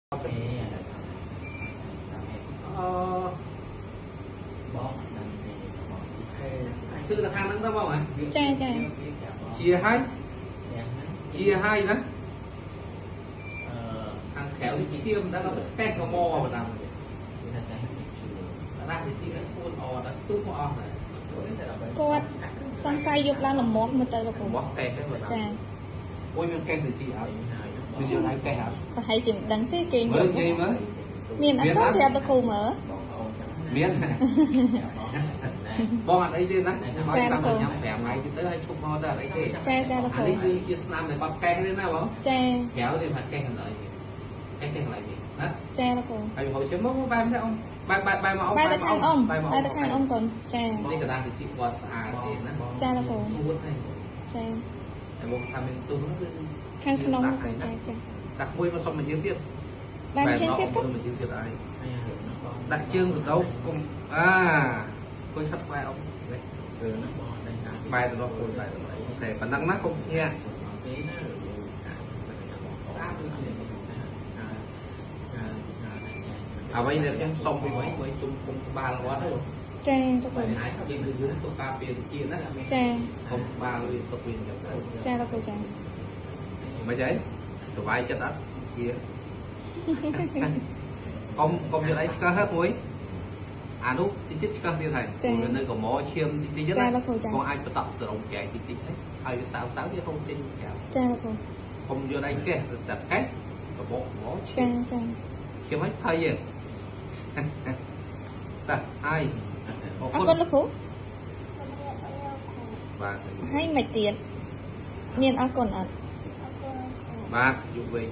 អឺ បងដឹងទេបង ឈឺទៅខាងហ្នឹងទៅបងហ៎ ចាចា ជាហើយជាហើយណា អឺ ខាងក្រៅនេះឈាមដល់ក៏កេះក៏មកបណ្ដាំ គឺថាតែជឿ ដាក់វិធីស្ពួនអត់ទុះមកអស់ដែរ គាត់សង្ស័យយប់ឡើងលមាស់មើលទៅលោកគ្រូ របស់កេះហ្នឹងបណ្ដាំ ចា អូយមានកេះទៅជីអត់មានយកដៃកេះអត់ ប្រហែលជាមិនដឹងទេគេ មើលនិយាយមើល មានអត់ក៏ប្រាប់លោកគ្រូមើល បងប្អូនចាំ មាន បង បងអត់អីទេណាឲ្យតាមញ៉ាំ5ថ្ងៃទៅឲ្យឈប់មកទៅអត់អីទេ ចាចាលោកគ្រូ អានេះគឺជាស្នាមនៃបាត់កេះទេណាបង ចា ក្រៅនេះមកកេះកន្លែងនេះកេះកន្លែងនេះណា ចាលោកគ្រូ ហើយហូចទៅមកបែបនេះអ៊ំបែបបែបបែបមកអ៊ំ បែរទៅខាងអ៊ំបែរទៅខាងអ៊ំកូនចា នេះកណ្ដាលទីគាត់ស្អាតទេណា ចាលោកគ្រូ ស្ងួតហើយ ចា តែបងថាមានទុះហ្នឹងគឺ ខាងក្នុងលោកគ្រូចាចា ដាក់មួយមកសុំមួយយើងទៀត បែរឈានទៀត មកមួយយើងទៀតហើយ ហើយរឿងនោះបង ដាក់ជើងសដោកុំអាគួយឆាត់ក្បែរអ៊ំនេះ រឿងនោះបងដឹងថា បែរទៅដល់គួយបែរទៅតែប៉ុណ្ណឹងណាកុំញាក់ ទេណារឿងការបងប្អូនថាការការ អ្វីដែលខ្ញុំសុំពីវិញមួយជុំគុំក្បាលគាត់ទៅ ចាលោកគ្រូ អាចថាវាគឺយើងទុកការពារជាតិណា ចា គុំក្បាលវាទុកវាអញ្ចឹងទៅ ចាលោកគ្រូចា មិនអីសុបាយចិត្តអត់ជាកុំកុំយកអីឆ្កឹះហ្នឹងមួយអានោះតិចតិចឆ្កឹះទៀតហើយវានៅកម្រឈាមតិចតិច ចា ណា លោកគ្រូចា បងអាចបន្តសរងចែកតិចតិចហើយវាសើទៅវាហូរចេញក្រៅ ចាលោកគ្រូ កុំយកដៃកេះតែកេះកបកកម្រឈា ចា ម ចា ឈាមឲ្យភ័យឯងតាហើយអរ អរ គុណ គុណលោកគ្រូ បាទ ហើយមិនទៀតមានអរគុណអត់ បាទយុវវ័យ